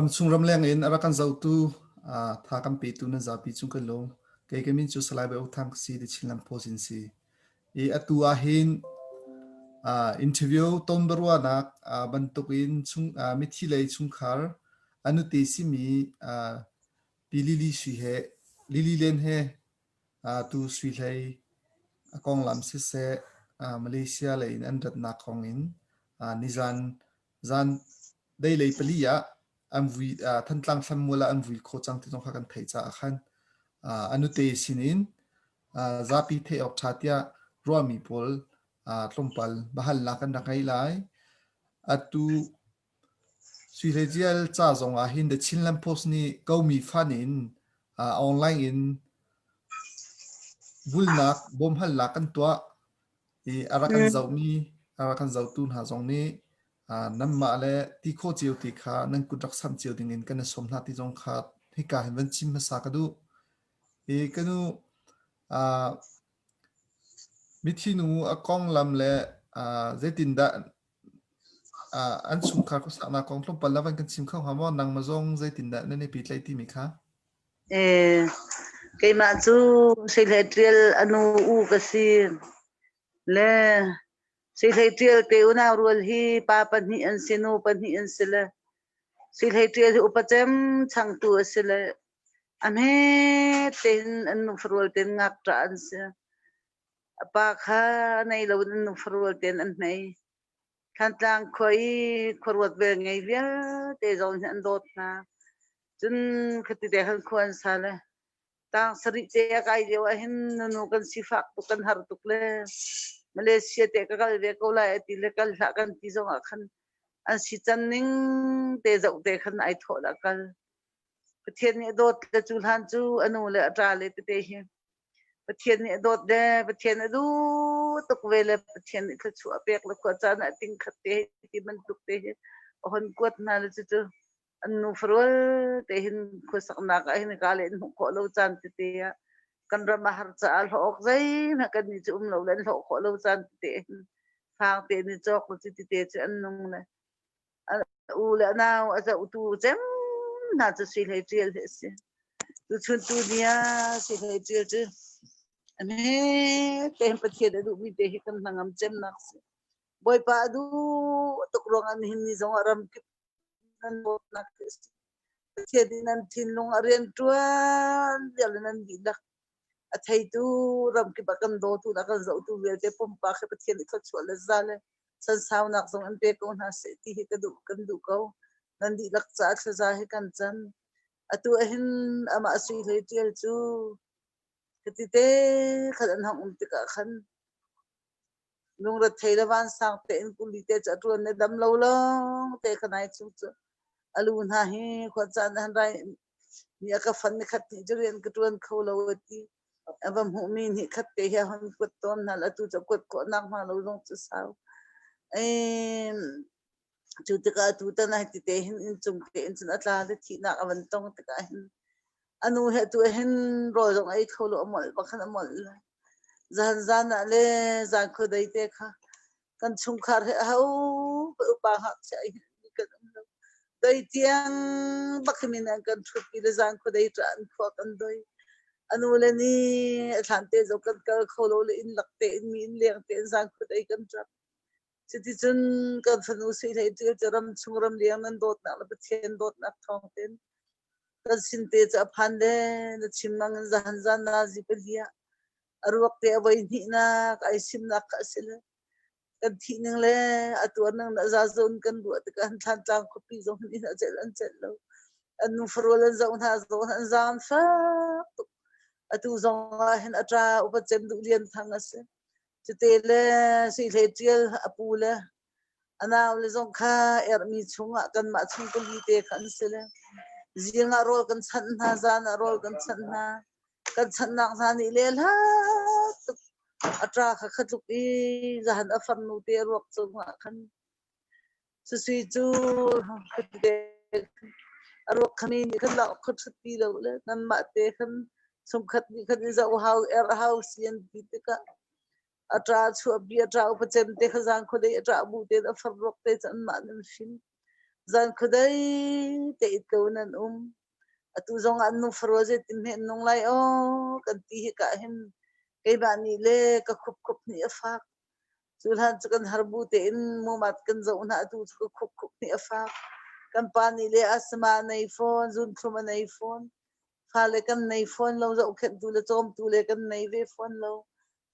Ramchung ramleng in a rak kan zohtu, tha kan petu nan zapi cung kan lung. Kei ka min cu Salai Bai Uk Thang ka si, The Chinland Post in si. I atu ahhin interview ton biaruahnak bantukin chung mithi lei chungkhar a nute simi Pi Lily Sui he Lily Len he tu Sui Hlei a konglam siseh Malaysia lei in an ratnak kong in nizan zan deilei pali ah an vui Thantlang thlanmual ah an vui khawh cang ti zong kha kan theih caah khan a nute sinin zapi theih awk ṭha tiah ruahmi pawl tlawmpal biahalnak kan rak ngei lai. Atu Sui Hlei Tial ca zong ah hin The Chinland Post nih komi fan in online in vulnak bawmhalnak kan tuah i a rak kan zohmi a rak kan zohtu hna zong nih nanmah le ti khawh cio ti kha nan kut rak samh cio dingin kan i sawm hna ti zong kha hika hin van chim hmasa ka duh. I ka nu mithi nu a konglam le zeitindah an chungkhar khuasaknak kong tlawmpal na van kan chim kho hnga maw? Nangmah zong zeitindah nan i pehtlaih timi kha? Keimah cu Seihlei Ṭial a nu u ka si. Le Seihlei Ṭial te unau rual hi pa pahnih an si, nu pahnih an si le Seihlei Ṭial hi upa cem changtu a si le a hme tein an nufarual tein ngakṭah an si. A pa kha nei loin an nufarual tein an hmei. Thantlang khua i khuaruat vel ngei vialte zong hi an dawt hna. Cun khati te khan khua an sa le tang sarih te a kai lio ah hin nunu kan sifak tuk kan har tuk le Malaysia te ka kal ve ko lai a ti le kal hlah kan ti zong ah khan an si can ning te zoh te khan ai thawh dah kal. Pathian nih a dawt le cu hlan cu a nu le a ṭa le tete hi Pathian nih a dawt le Pathian a duh tuk ve le Pathian nih thluachuah a pek le khua caan ah ting khat te ti bantuk te hi a hon kuat hna le cucu an nu farual te hin khuasaknak ah hin ka le an hmuh khawh lo caan tete ah kan ram a har caah hlawh awk zeihmanh kan nih cu um lo le an hlawh khawh lo caan tete hin fang te ni cawk le cu tete cu an nung le a u le a nau a zohtu cem hna cu Sui Hlei Ṭial hi a si. Tuchun tu ni ah Sui Hlei Ṭial cu a hme tein Pathian a duhmi te hi kan hnangam cemnak si. Bawipa a duh tuk ruangah nihin ni zongah ramkip nan dawtnak hi a si. Pathian nih nan thinlung a rianṭuan vial in nan dihlak a theitu ramkip a kan dawtu le a kan zohtu vialte pumpak hi Pathian nih thluachuah le za le sansaunak zong in pe ko hna seh ti hi ka duh kan duh ko. Nan dihlak caah thlaza hi kan cam. Atu ahhin amah Sui Hlei Ṭial cu khati te khan an hong um tikah khan lungrethei le vansang tein kuli te cu a ṭuan le dam lo lawng te kha nai chung cu a lu hna hi khua caan han rai ni a ka fan ni khat hnih cu rian ka ṭuan kho lo a ti. A va hmuhmi nih khat te hi a hon kuat tawn hna atu cu a kuat khawhnak hnga lo zong cu sau. Cu tikah atu tan ah tite hin inncung te in cun a tla le thihnak a van tong tikah hin a nu he tu hin rawl zong ei kho lo a molh bak khan a molh le zan zan ah le zan khuadei te kha kan chungkhar he aho upa ngakchia hi kan um lo doi tiang bak min an kan ṭhutpi le zan khuadei ṭah an khua kan doi anu le ni a thlan te zo kan kal kho lo le inn lak te in mi inn leng te in zan khuadei kan ṭap cuticun kan fanu sui hlei ṭil cu ram chung ram liang nan dawtnak le Pathian dawtnak thawng ten kan sin te cu a phan le na chim mang in zahan zan na zi pali ah a ruak te a voi hnihnak ai simnak kha a si le kan thih ning le a tuar ning le a zawn kan ruah tikah an Thlantlang khuapi zong hin a celh an celh lo. An nu farual an zoh hna zong an zaang fak tuk. Atu zong ah hin a ṭa upa cem duh lian thang a si. Cute le Sui Hlei Ṭial a pu le a nau le zong kha erhmi chungah kanmah chung pali te kha an si le zing ah rawl kan chanh hna, zan ah rawl kan chanh hna. Kan chanhnak hna nih le hlat tuk a ṭa kha kha tluk i zahan a farnu te a ruak cungah khan Susui cu a ruak kha mi nih khan lak kho ṭhut ti lo le nanmah te khan chungkhat nih khan i zoh hau er hau si an ti tikah a ṭa chuahpi a ṭa upa cem te kha zang khuadei a ṭah bu tein a far ruak te cu anmah nan hrin. Zan khuadei te it ko in an um. Atu zong ah an nufarua zeitin hme an nung lai aw kan ti hi ka hin keimah nih le ka khup khup nih a fak. Cu hlan cu kan har bu tein mumat kan zoh hna, atu cu ka khup khup nih a fak. Kan pa nih le asthma a nei fawn, zunthlum a nei fawn. Fale kan nei fawn lo, zohkhenhtu le cawmtu le kan nei ve fawn lo.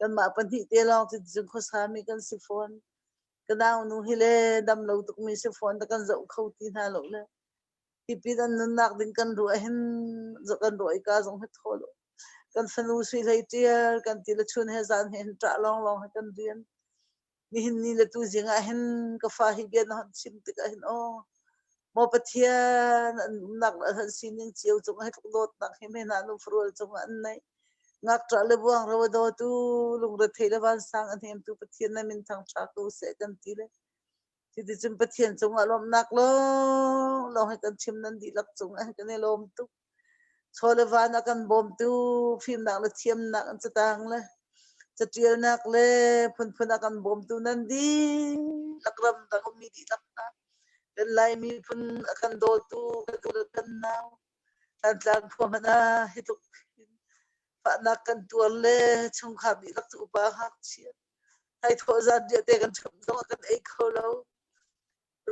Kanmah pahnih te lawng cu cun khuasami kan si fawn. Ka naunu hi le dam lo tukmi si fawn ta kan zoh kho ti hna lo le. Tipil an nunnak ding kan ruah hin kan ruah i ka zong hi thaw lo. Kan fanu sui hlei ṭial kan ti le chun he zan he hin ṭah lawnglawng he kan rian. Nihin ni le tu zing ah hin ka fa hi bia na hon chim tikah hin aw maw Pathian an umnak le an sining cio cungah hi tluk dawtnak hi me hna nu farual cungah an neih. Ngakṭah le buangro a dawtu lungrethei le vansang a hnemtu Pathian na min thangṭha ko seh kan ti le cuticun Pathian cungah lawmhnak lawnglawng hi kan chim nan dihlak cungah hin kan i lawm tuk. Chaw le van a kan bawmtu fimnak le thiamnak an catang le catialnak le phunphun a kan bawmtu nan dihlak ramdang ummi dihlak hna kan Lai miphun a kan dawtu kan u le kan nau Thantlang khua hmanh ah hi tluk fahnak kan tuar le chungkhar dihlak cu upa ngakchia thaithawh zan riah te kan cham zong ah kan ei kho lo.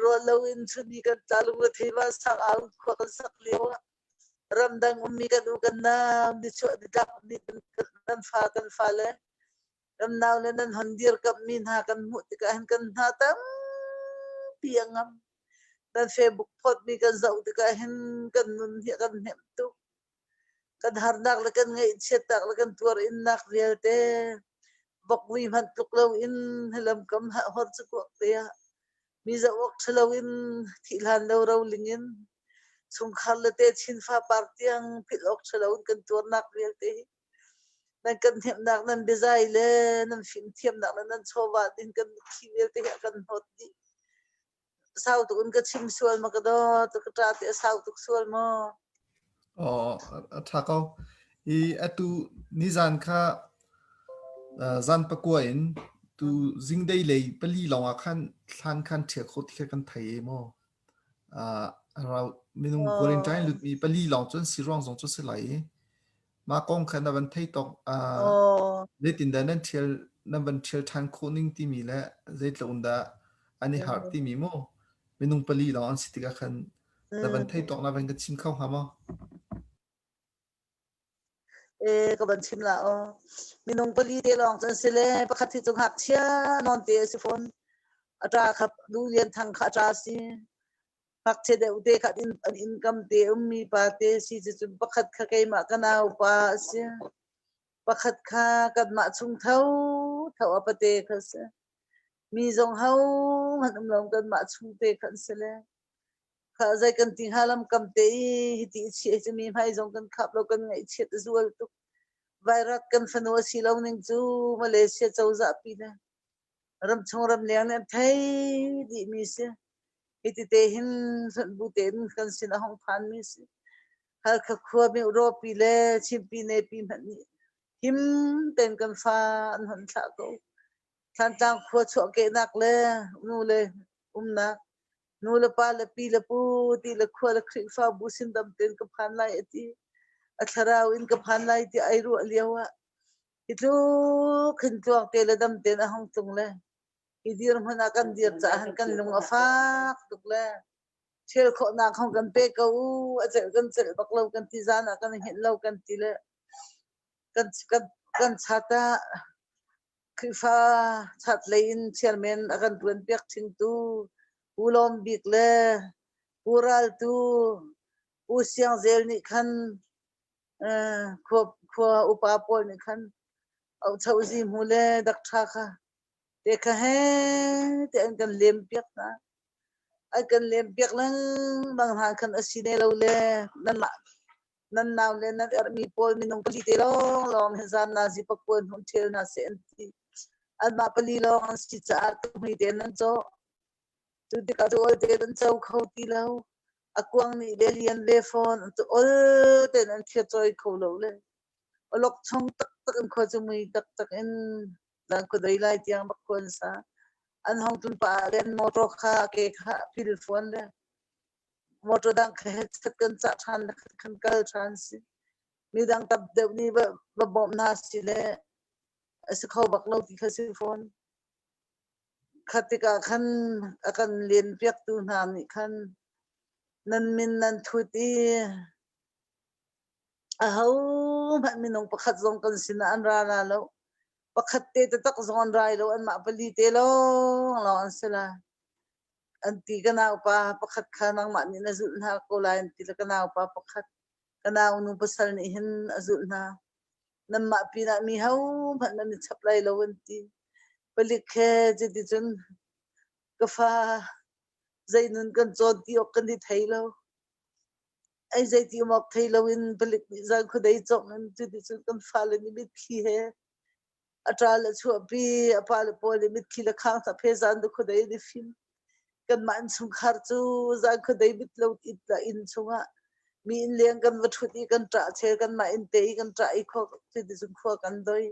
Rawl loin chunni kan tla lungrethei vansang au khua kan sak lio ah ramdang ummi kan u kan nau nichuah nitlak ummi kan fa kan fale kan nau le nan hon dirkamhmi hna kan hmuh tikah hin kan hna tampi a ngam. Nan Facebook phawtmi kan zoh tikah hin kan nun hi a kan hnemh tuk. Kan harnak le kan ngaihchiatnak le kan tuar-innak vialte vokmui hmanh tluk loin lamkam hor cakuak te ah mi zoh awk ṭha loin thih hlan lo roling in chungkhar le techin fapar tiang philh awk ṭha loin kan tuarnak vialte hi nan kan hnemhnak nan biazai le nan fimthiamnak le nan chawva din kan mitthli vialte hi a kan hnawt dih. Sau tuk in ka chim sual ma ka dawt ka ṭa ti a sau tuk sual maw? Aw, a ṭha ko. I atu nizan kha zan pakua in tu zingdei lei pali lawng ah khan thlan khan ṭhial khawh ti kha kan thei e maw? Rau minung quarantine lutmi pali lawng cun si ruang zong cu si lai i mah kong kha na van thei tawk zeitindah nan ṭhial nan van ṭhial ṭhan khawh ning timi le zeitluk in dah an i harh timi mu minung pali lawng an si tikah khan na van thei tawk na van ka chim kho hnga maw? E ka van chim la aw. Minung pali te lawng cu an si le pakhat hi cu ngakchia nawn te a si fawn. A ṭa kha Lu Lian Thang kha a ṭa si. Ngakchia deuh te kha an income te ummi pa te si cucun pakhat kha keimah ka nau pa a si. Pakhat kha kanmah chung tho tho a pate kha si. Mi zong ho hmanh um lo kanmah chung te kha an si le. Kha zei kan ti hnga lamkam te i hiti i chiah hi cu mi hmai zong kan khap lo kan ngaihchiat a zual tuk. Vairat kan fanu a si lo ning cu Malaysia cozah pi le ramchung ramleng nih an thei dihmi si. Hiti te hin bu tein kan sin a hung phanmi si. Halkha khua mi Rawpi le Chinpi Nepi hmanh nih him tein kan fa an hon thlah ko. Thlantlang khua chuahkehnak le nu le umnak nu le pa le pi le pu ti le khua le Khrihfabu sin dam tein ka phan lai a ti. A thlarau in ka phan lai ti ai ruah lio ah hi tluk hin tluang te le dam tein a hung tlung le hi dirhmun ah kan dir caah han kan lung a fak tuk le ṭhial khawhnak hong kan pe ko u a celh kan celh bak lo kan ti zan ah kan hngilh lo kan ti le kan kan kan chat ah Khrihfa chat lei in chairman a kan ṭuan piak ṭhingtu Pu Lawm Bik le Pu Ral Tu Pu Siang Zel nih khan khua khua upa pawl nih khan auhchozi hmu le dakṭha kha te kha he te an kan lem piak hna. An kan lem piak lengmang hna khan a si ne lo le nanmah nan nau le nan erhmi pawl minung pali te lawnglawng hi zan nazi pakuan hun ṭhial hna seh an ti. Anmah pali lawng an si caah tuhmui te nan cawh. Cu tikah cu ol te an co kho ti lo. A kuang nih le lian ve fawn cu ol tein an thir cawi kho lo le awlok chong taktak in khua cu mui taktak in zan khuadei lai tiang bak khua an sa. An hong tlun pah ah le an motor kha ke kha a pil fawn le. Motor dang kha headset kan cah ṭhan le khan kal ṭhan si. Midang tam deuh nih va bawmh hna si le a si kho bak lo ti kha si fawn. Kha tikah khan a kan len piaktu hna nih khan nan min nan thut i ahohmanh minung pakhat zong kan sinah an ra la lo. Pakhat te taktak zong an rai lo, anmah pali te lawnglawng an si lai. An ti ka naupa pakhat kha nangmah nih na zulh hna ko lai an ti le ka naupa pakhat ka naunu pasal nih hin a zulh hna. Nanmah pinah mi hohmanh nan i chap lai lo an ti. Palik he cuticun ka fa zei nun kan cawn ti awk kan i thei lo. Ai zeiti um awk thei loin palik nih zan khuadei cawng in cuticun kan fale nih mitthli he a ṭa le chuahpi a pa le pawl nih mitthli le khang hna phe zan tu khuadei an i fim. Kanmah innchungkhar cu zan khuadei mit lo it la inn chungah mi inn leng kan va ṭhut i kan ṭah chel kanmah inn te i kan ṭah i khua cuticun khua kan doi.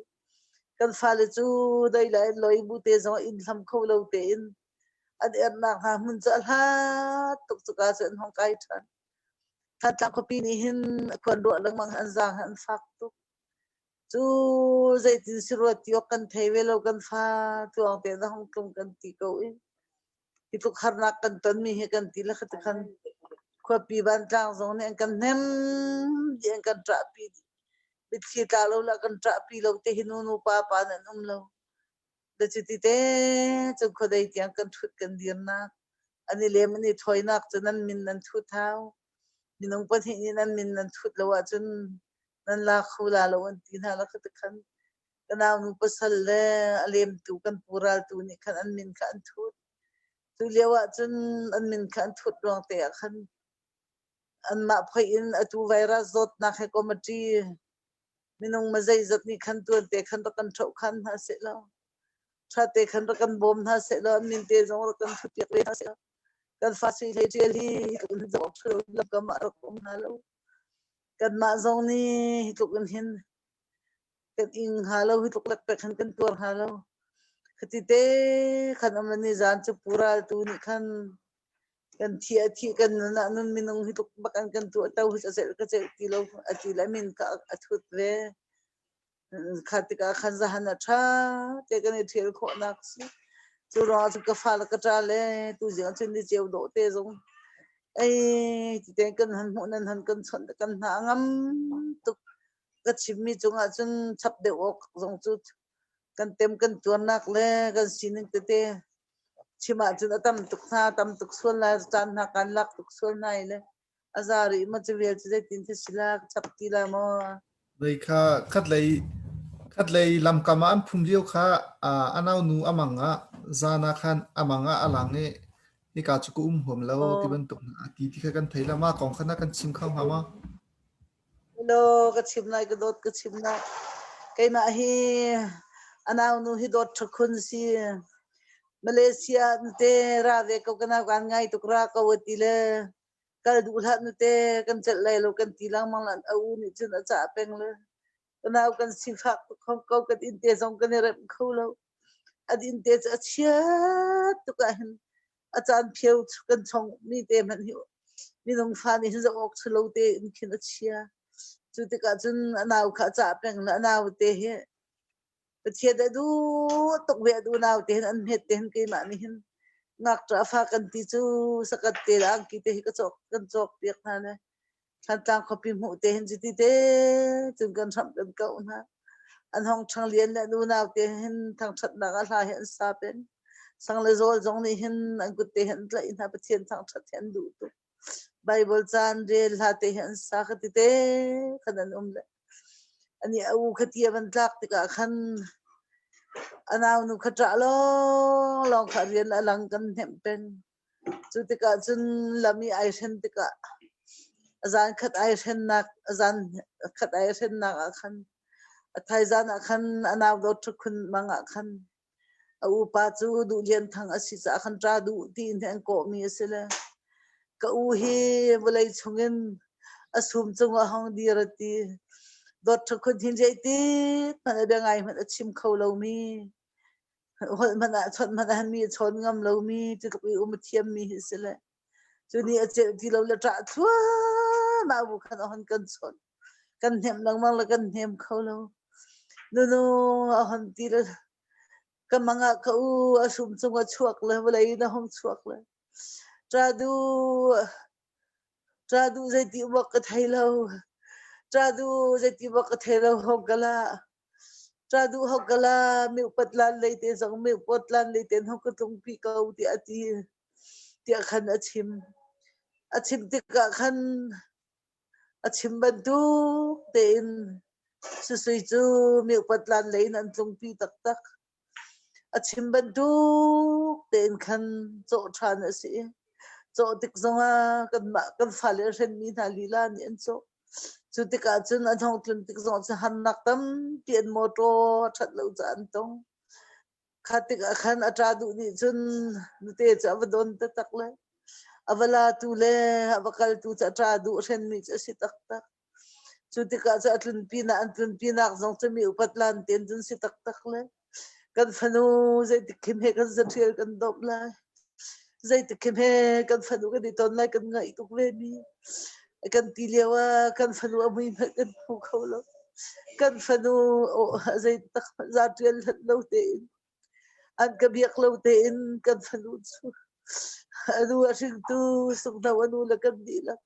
Kan fale cu doi lai loi bu te zong inn hlam kho lo tein an ernak hna hmun cu a hlat tuk cuka cu an hong kai ṭhan. Thantlang khuapi nih hin a khuan ruah lengmang an zaang an fak tuk. Cu zeitin si rua ti awk kan thei ve lo kan fa tluang tein a hong tlung kan ti ko i hi tluk harnak kan tonmi hi kan ti le khati khan khuapi vantlang zong nih an kan hnem dih an kan ṭahpi dih. Mitthli tla lo le kan ṭahpi lo te hi nu nu pa pa nan um lo. Le cuti te cun khuadei tiang kan ṭhut kan dirnak an i lem an i thawinak cu nan min nan thut hau. Minung pahnih nih nan min nan thut lo ahcun nan la kho la lo an ti hna la khati khan ka naunu pasal le a lemtu kan pu raltu nih khan an min kha an thut. Cu lio ahcun an min kha an thut ruang te ah khan anmah phoih in atu virus zawtnak he committee minung ma zeizat nih khan tuan te khan rak kan ṭhoh khan hna seh law ṭha te khan rak kan bawm hna seh law an min te zong rak kan thupiak ve hna seh law kan fa sui hlei ṭial hi hi tluk in zoh ṭhalo lamkam ah rak um hna lo kanmah zong nih hi tluk in hin kan ing hnga lo hi tluk lekpek hin kan tuar hnga lo khati te khan um ni zan cu pural tu nih khan kan thi a thi kan nun ah nun minung hi tluk bak an kan tuah to hi celh ka celh ti lo a ti le min ka a thut ve kha tikah khan zahan a tha te kan i thial khawh nak si cu ruangah cun ka fa le ka ṭa le tu zing cun ni ceu dawh te zong ei ti te kan han hmuh nan han kan chawnh kan hna ngam tuk ka chimmi cungah cun chap deuh awk zong cu kan tem kan tuarnak le kan sining tete chim ahcun a tam tuk hna tam tuk sual lai caan hna kan lak tuk sual hna i le a za rih ma cu vial cu zeitin ti si la chap ti la maw Lei kha khatlei khatlei lamkam ah an phum lio kha a naunu a mang ah zan ah khan a mang ah a lang i hika cu ka um huam lo ti bantuk hna a ti ti kha kan thei la mah kong kha na kan chim kho hnga maw? Hello, ka chim lai, ka dawt ka chim lai. Keimah hi a naunu hi dawt ṭha khun si. Malaysia nute ra ve ko ka nau kan ngai tuk ra ko a ti le kal duh hlah nute kan celh lai lo kan ti lengmang lan a u nih cun a cah peng le ka nau kan sifak tuk kho ko kan inn te zong kan i remh kho lo. An inn te cu a chiat tuk ah hin a caan phio kan chong mi te hmanh hi minung fa nih hin zoh awk si lo te in khin a chia. Cu tikah cun a nau kha a cah peng le a nau te hi Pathian a duh tuk ve a duh nau te hin an hmet te hin keimah nih hin ngakṭah fa kan ti cu sakat te le angki te hi ka cawk kan cawk piak hna le Thantlang khuapi hmuh te hin cuti te cun kan hramh kan kauh hna. An hong ṭhang lian le an unau te hin thangṭhatnak ah hla hi an sa peng. Sang le zawl zong nih hin an kut te hin an tlaih hna Pathian thangṭhat hi an duh tuk. Bible caan rel hla te hi an sa khati te khan an um le. Ani a u kha ti a van tlak tikah khan a naunu kha ṭah lawnglawng kha rian a lang kan hnemh peng. Cu tikah cun lam i ai hren tikah a zan khat ai hrennak a zan khat ai hrennak ah khan a thaizan ah khan a nau dawt ṭhukhun mang ah khan a upa cu Duh Lian Thang a si caah khan ṭa duh tiin an kawhmi a si le ka u hi vawlei chungin a sum cungah hong dir a ti. Dawt ṭhukhun hin zeitik hmanh a bia ngai hmanh a chim kho lomi holh hmanh ah chawnh hmanh ah mi a chawn ngam lomi ti tluk i um a thiammi hi si le. Cu nih a celh ti lo le ṭah thluahmah bu khan a hon kan chawnh. Kan hnemh lengmang le kan hnem kho lo. Nunu a hon ti le ka mang ah ka u a sum cung a chuak le vawlei in a hung chuak le ṭa duh ṭa duh zeiti uak ka thei lo. Ṭa duh zeiti uak ka thei lo hong ka la. Ṭa duh hong ka la mi upat lan lei te zong mi upat lan lei ten hong ka tlungpi ko tiah a ti. Tiah khan a chim. A chim tikah khan a chim bantuk tein Susui cu mi upat lan lei in an tlungpi taktak. A chim bantuk tein khan cawh ṭhan a si. Cawh tik zongah kanmah kan fale a hrenmi hna lila nih an cawh. Cu tikah cun an hong tlun tik zong cu harnak tampi an mawṭaw a ṭhat lo caah an tong. Kha tikah khan a ṭa duh nih cun nute cu a va don taktak le a va latu le a va kaltu cu a ṭa duh hrenmi cu a si taktak. Cu tikah cu a tlunpinak an tlunpinak zong cu mi upat lan tein cun si taktak le kan fanu zeitik khi hme kan zaṭhial kan dawp lai. Zeitik khi hme kan fanu kan i ton lai kan ngaih tuk ve mi. Kan ti lio ah kan fanu a mui hmanh kan hmu kho lo. Kan fanu zei tak za ṭial hlat lo tein an ka biak lo tein kan fanu cu a nu a hringtu sunghno a nu le kan dihlak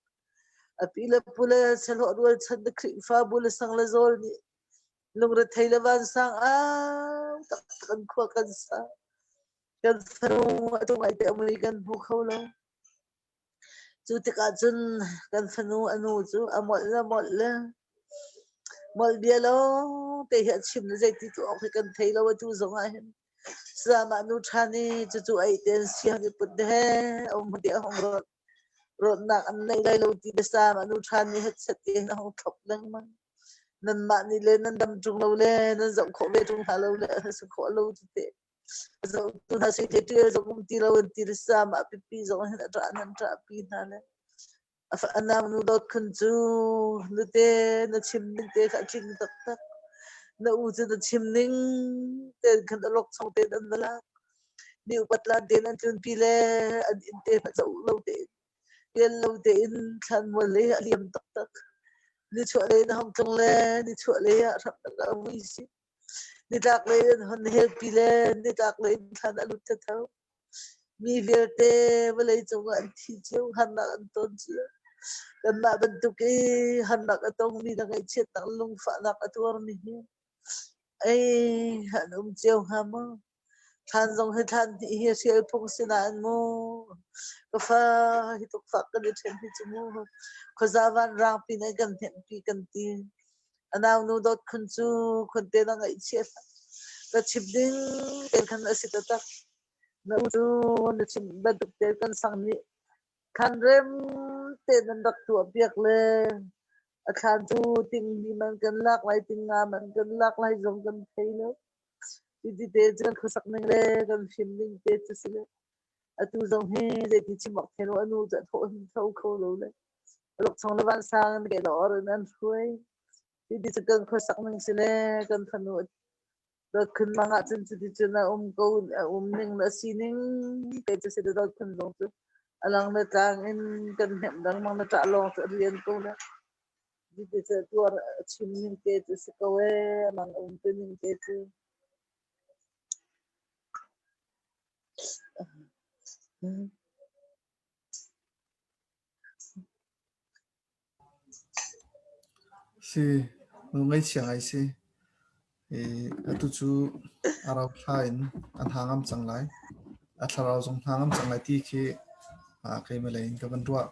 a pi le pu le sahlawh rualchan le Khrihfabu le sang le zawl nih lungrethei le vansang au taktak an khua kan sa. Kan fanu a tung ai te a mui kan hmu kho lo. Cu tikah cun kan fanu a nu cu a molh le molh le molh bia lawngte hi a chim le zeiti tuah awk hi kan thei lo atu zong ah hin. Sayamah nu ṭhan i cucu ei tein siang i put he a um ti a hung rawt. Rawtnak an nei lai lo ti biasam a nu ṭhan nih hetchet tein a hung thlop lengmang. Nanmah nih le nan dam ṭung lo le nan zoh khawh ve ṭung hna lo le a si khawh lo ti teh. Zohtu hna sui te ṭial zong um ti lo an ti le sama pipi zong hin a ṭah nan ṭahpi hna le a nau nu dawt khun cu nute na chim ning te kha a tling taktak. Na u cu na chim ning tein khan a lok chung tein an va lak. Mi upat lan tein an tlunpi le an inn te hna zoh lo tein rian lo tein thlanmual lei a liam taktak. Nichuah lei na hong tlung le nichuah lei ah hram a vui si. Nitlak lei in hon helpi le nitlak lei in thlan a lut thatho. Mi vialte vawlei cungah an thi cio, harnak an ton cio. Kanmah bantuk i harnak a tongmi le ngaihchiatnak lungfahnak a tuarmi hi ei an um cio hnga maw? Thlan zong hi thlan hnih hi hrial phung si nain mu ka fa hi tukfak kan i ṭhen hi cu mu khuaza vanrang pin an kan hnemhpi kan ti. A naunu dawt khun cu khunte na ngaihchia hlah. Ka chim ding te khan a si taktak. Na u cu na chim bantuk te kan sang nih Thlan rem tein an rak tuahpiak le a thlan cu ting hnih man kan lak lai, ting nga man kan lak lai zong kan thei lo. Cuti te cu kan khuasak ning le kan fim ning te cu si le atu zong hi zeiti chim awk thei lo a nu cu a thawh hin tho kho lo le lukchong le vansang in ke lor in an hruai. Cuti cu kan khuasak ning si le kan fanu Dawtkhun mang ahcun cuticun a um ko a um ning le a sining te cu si dawtkhun zong cu a lang le tlang in kan hnemh lengmang na ṭah lawng cu a rian ko le cuti cu tuar a chim ning te cu si ko ee a mang a um te ning te cu. Si, ngaihchia ngai si. I atu cu a rauthla in a hna ngam cang lai. A thlarau zong hna ngam cang lai ti khi keimah lei in ka van ruah.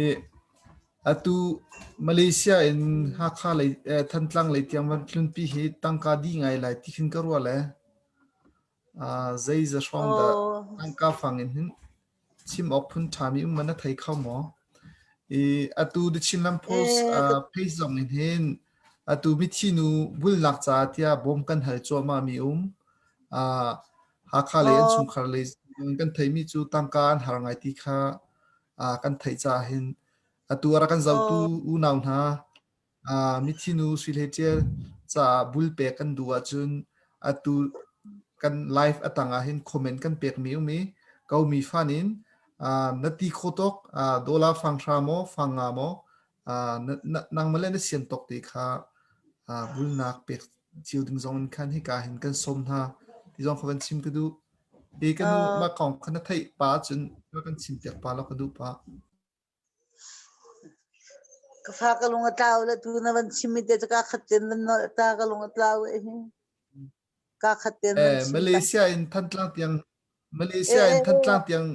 I atu Malaysia in Hakha lei, Thantlang lei tiang van tlunpi hi tangka dih ngai lai ti khin ka ruah le Zei za hrawng dah tangka fang in hin chim awk phun ṭhami um man na thei kho maw? I atu The Chinland Post page zong in hin atu mithi nu bulnak caah tiah bawm kan hal cuahmah mi um. Hakha lei an chungkhar lei kan theimi cu tangka an har ngai ti kha kan theih caah hin atu a rak kan zohtu unau hna Mithi nu Sui Hlei Ṭial caah bul pek kan duh ahcun atu kan live a tang ah hin comment kan pekmi um i ko mi fan in Na ti kho tok dollar fang hra maw fang nga maw nangmah le na sian tawk te kha bulnak pek cio ding zong in khan hika hin kan sawm hna ti zong kha van chim ka duh. Hi ka nu mah kong kha na theih pa cun kan chim piak pa law ka duh pa. Ka fa ka lung a tlau le tu na van chim mi te ka khat ten van nolh ta ka lung a tlau e hi. Ka khat ten van chim. Malaysia in Thantlang tiang Malaysia in Thantlang tiang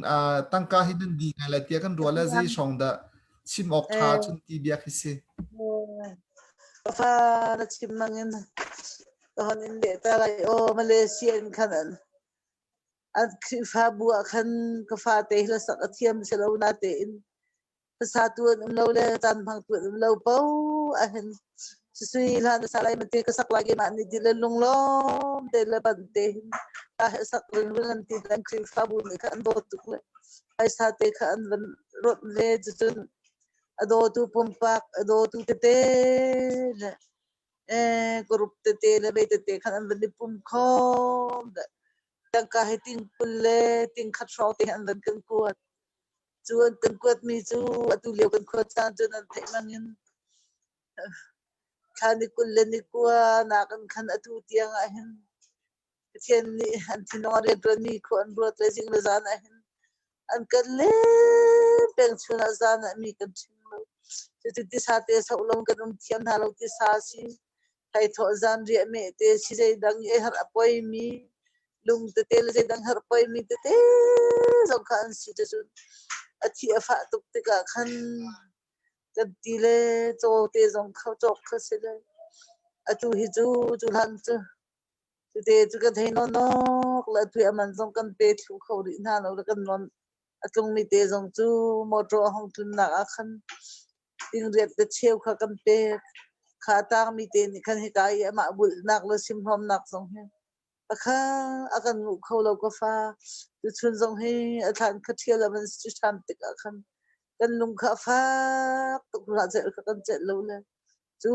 tangka hi nan di ngai lai tiah kan ruah le zei hrawng dah chim awk ṭha cun ti bia khi si. Ka fa na chim nangin ka hon in leh ta lai aw Malaysia in khan an an Khrihfabu ah khan ka fate hi hlasak a thiam si lo natein hlasa tu an um lo le caan hmangtu an um lo paoh ahhin sui hla na sa lai mate ka sak lai keimah nih ti le lunglawm te le ban te hin ta he sak ring ring an ti an Khrihfabu nih khan an dawt tuk le phaisa te kha an van rawt ve cucun a dawtu pumpak a dawtu tete le group tete le mei tete khan an van i pum khawm le tangka hi ting 20 le ting khat hrawng te an van kan kuat. Cu an kan kuatmi cu atu lio kan khuat caan cun an theih bangin thla ni 20 le ni kua nak in khan atu tiang ah hin Pathian nih an thinlung a rianṭuanmi khua an ruat le zing le zan ah hin an kan len peng chun ah zan ah mi kan ṭhing lo. Cucu tisa te soh lo kan um thiam hna lo tisa si thaithawh zanriah meh te si zeidang i har a poimi lung tete le zeidang har poimi tete zong kha an si cucu a thi a fah tuk tikah khan kan ti le caw te zong kha cawk kha si le atu hi cu cu hlan cu cute cu kan thei nawnnawk le atu a man zong kan pe thlu kho rih hna lo le kan non a tlungmi te zong cu motor a hung tlunnak ah khan tingriat le cheu kha kan pek. Kha a tangmi te nih khan hika i amah bulhnak le simhlawmnak zong hi pakha a kan nguh kho lo ka fa. Tuchun zong hi a thlan kha ṭhial a van si ṭhan tikah khan kan lung kha a fak tuk hlah celh kha kan celh lo le cu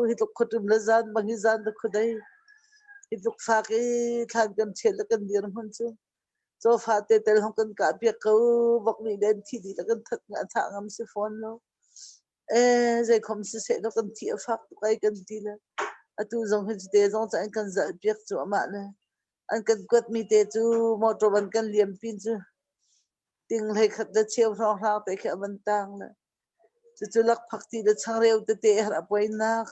hi tluk khuatum le zan bang hi zan le khuadei hi tluk fak i thlan kan ṭhial le kan dirhmun cu Cawfa te tel hong kan kah piak ko. Vok nih len thi dih le kan that nga thah ngam si fawn lo. Eh zeikhom siseh law kan thi a fak tuk ai kan ti le atu zong hi te zong cu an kan zalh piak cu amah le an kan kuat mi te cu motor van kan liam pin cu ting hlei khat le cheu hrawng hrang te khi a van tang le cucu lakphak ti le changreu tete har a poinak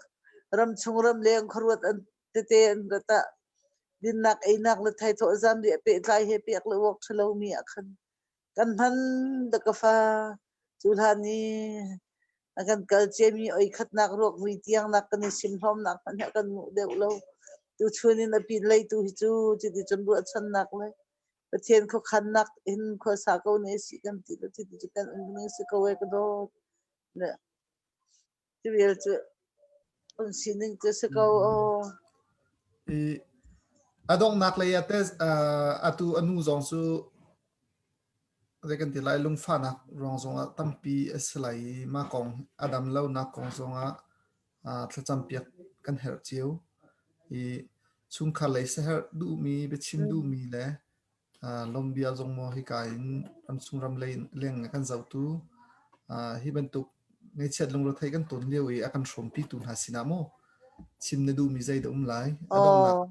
ramchung ramleng khuaruat an tete an rat ah dinnak einak le thaithawh zanriah pehtlai he pek le awk ṭha lomi ah khan kan hman da ka fa cu hlan i a kan kal ciami oi khatnak ruak vui tiang nak kan i sim hlawmnak hmanh he kan nguh deuh lo tuchun in a pin lei tu hi cu cuti cun ruahchannak le Pathian khuakhannak in khuasa ko ne si kan ti lo cuti cu kan um ning si ko e ka dawt le Tivel cu an sining cu si ko aw. I a donghnak lei ah teh atu a nu zong cu zei kan ti lai lungfahnak ruang zongah tampi a si lai i mah kong a dam lonak kong zongah thlacam piak kan herh cio. I chungkhar lei siaherh duhmi biachim duhmi le Lawmbia zong maw hika in ramchung ram lei leng a kan zohtu hi bantuk ngaihchiat lungrethei kan ton lio i a kan hrawmpitu hna sinah maw chim na duhmi zei dah um lai a donghnak Aw.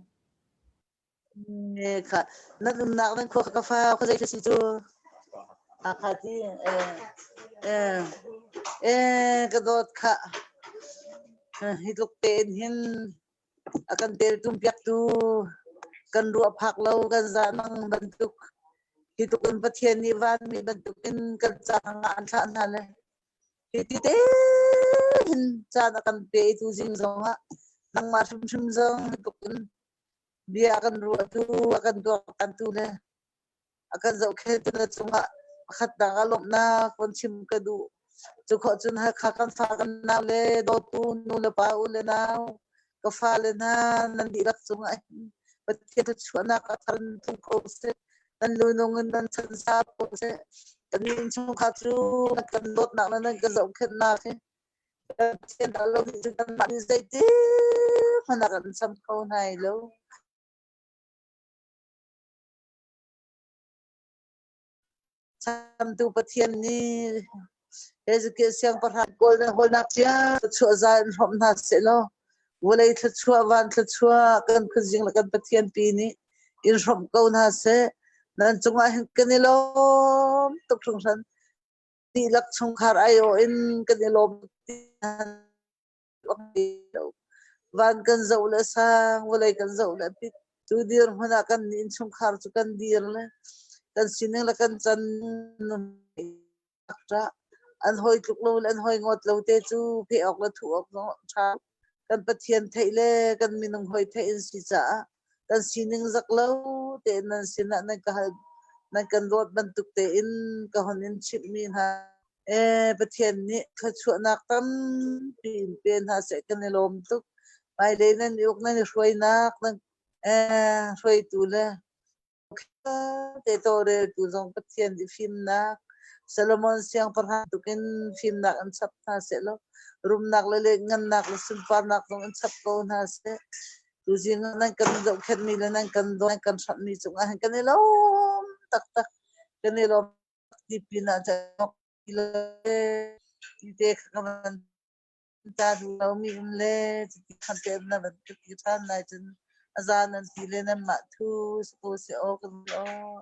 Kha nan umnak nan khua ka fa khua zei si cu Hakha ti eh eh ka dawt kha hi tluk tein hin A kan teltumpiaktu kan ruah phak lo kan zaanang bantuk hi tluk in Pathian nih vanmi bantukin kan caang ah an thlah hna le hiti te hin caan a kan pe tu zing zong ah nangmah hrimhrim zong hi tluk in bia a kan ruahtu a kan tuaktantu le a kan zohkhenhtu na cungah pakhatnak ah lawmhnak von chim ka duh. Cu khawh cun Hakha kan fa kan nau le dawtu nu le pa u le nau ka fale hna nan dihlak cungah hin Pathian thluachuahnak a thar in tlung ko seh. Nan lunung in nan chan sa ko seh. Kan innchungkhar cu nan kan dawtnak le nan kan zohkhenhnak hi Pathian dah lo nih cun kanmah nih zeitik hmanh ah kan cham kho hna lo. Samtu Pathian nih Hezekiah siangpahrang kawl na hawlnak cia thluachuah za in hrawmh hna sehlaw vawlei thluachuah van thluachuah kan khuazing le kan Pathian pi nih in hrawmh ko hna seh. Nan cungah hin kan i lawm tuk hringhran. Dihlak chungkhar aiawh in kan i lawm Van kan zoh le sang, vawlei kan zoh le pit. Cu dirhmun ah kan nih innchungkhar cu kan dir le kan sining le kan can an hawi tluk lo le an hawi ngawt lo te cu pheh awk le thuh awk zong ṭha. Kan Pathian theih le kan minung hawi theih in si caah kan sining zak lo tein nan sinah nan ka hal nan kan dawt bantuk tein ka hon in chimhmi hna Ee, Pathian nih thluachuahnak tampi in pe hna seh kan i lawm tuk. Hmailei nan i uk nan i hruainak nan ee, hruaitu le te tawlreltu zong Pathian nih fimnak Solomon siangpahrang tukin fimnak in chap hna seh law rumnak le ngannak le sunparnak zong in chap ko hna seh. Tuzing ah nan kan zohkhenhmi le nan kan daw nan kan hramhmi cungah hin kan i lawm taktak. Kan i lawm Ti pinah ti te kha ka van ta duh lomi um le cuti khan te na van ka ti ṭhan lai cun a za nan ti le nanmah thu si ko seh aw kan ti aw.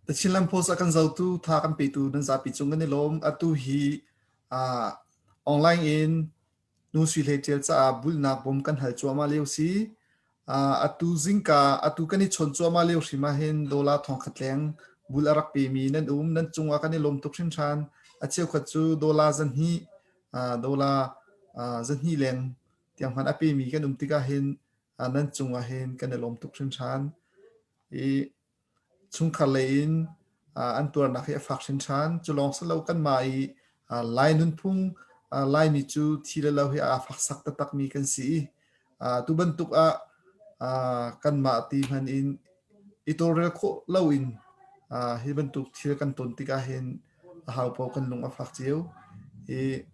The Chinland Post a kan zotu tha kan petu nan zapi cung kan i lawm. Atu hi uh, online in Nu Sui Hlei Ṭial caah bulhnak bawm kan hal cuahmah lio si. Atu zingka, atu kan i chawn cuahmah lio hrim ahhin dollar thongkhat leng bul a rak pemi nan um. Nan cungah kan i lawm tuk hringhran. A cheukhat cu dollar zahnih, dollar zahnih leng tiang hmanh a pemi kan um tikah hin nan cungah hin kan i lawm tuk hringhran. I Chungkhar lei in an tuarnak hi a fak hringhran. Cu lawng si lo kanmah i Lai nunphung Laimi cu thi le lo hi aa faksak taktakmi kan si i tu bantuk ah kanmah ti hmanh in i tawlrel khawh loin hi bantuk thil kan ton tikah hin aho paoh kan lung a fak cio. I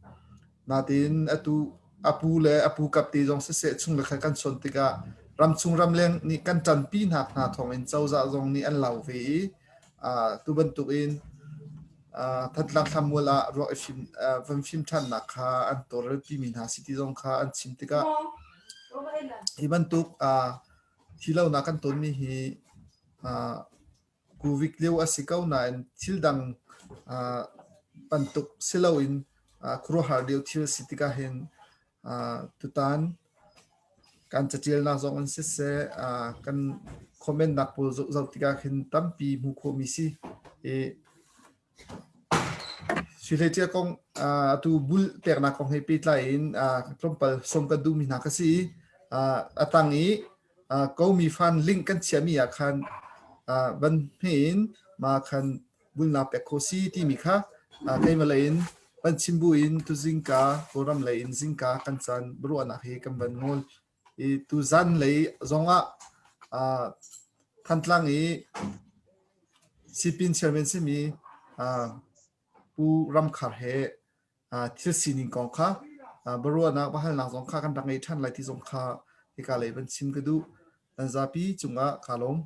natein atu a pu le a pu kap te zong siseh chung le khat kan chawn tikah ramchung ramleng nih kan ṭanpi hna hna thawngin cozah zong nih an lau ve i tu bantukin Thantlang thlammual ah ruak i fim van fim ṭhannak kha an tawlrelpi mi hna si ti zong kha an chim tikah hi bantuk thi lonak kan tonmi hi Covid lio a si ko nain thil dang bantuk si loin khuaruahhar lio thil a si tikah hin tutan kan catialnak zong in siseh kan comment nak pawl zoh tikah khin tampi hmuh khawhmi si. I Suihlei kong atu bul peknak kong he pehtlai in tlawmpal sawm kan duhmi hna ka si i a tang i komi fan link kan chiahmi ah khan van hme in ma khan bulnak pek kho si timi kha keimah lei in van chim bu in tuzingka Kawlram lei in zingka kan caan biaruahnak hi kan van ngol i tuzan lei zongah Thantlang i Sipin chairman simi Pu Ram Khar he thil sining kong kha biaruahnak biahalnak zong kha kan rak ngei ṭhan lai ti zong kha hika lei van chim ka duh. Nan zapi cungah kaa lawm.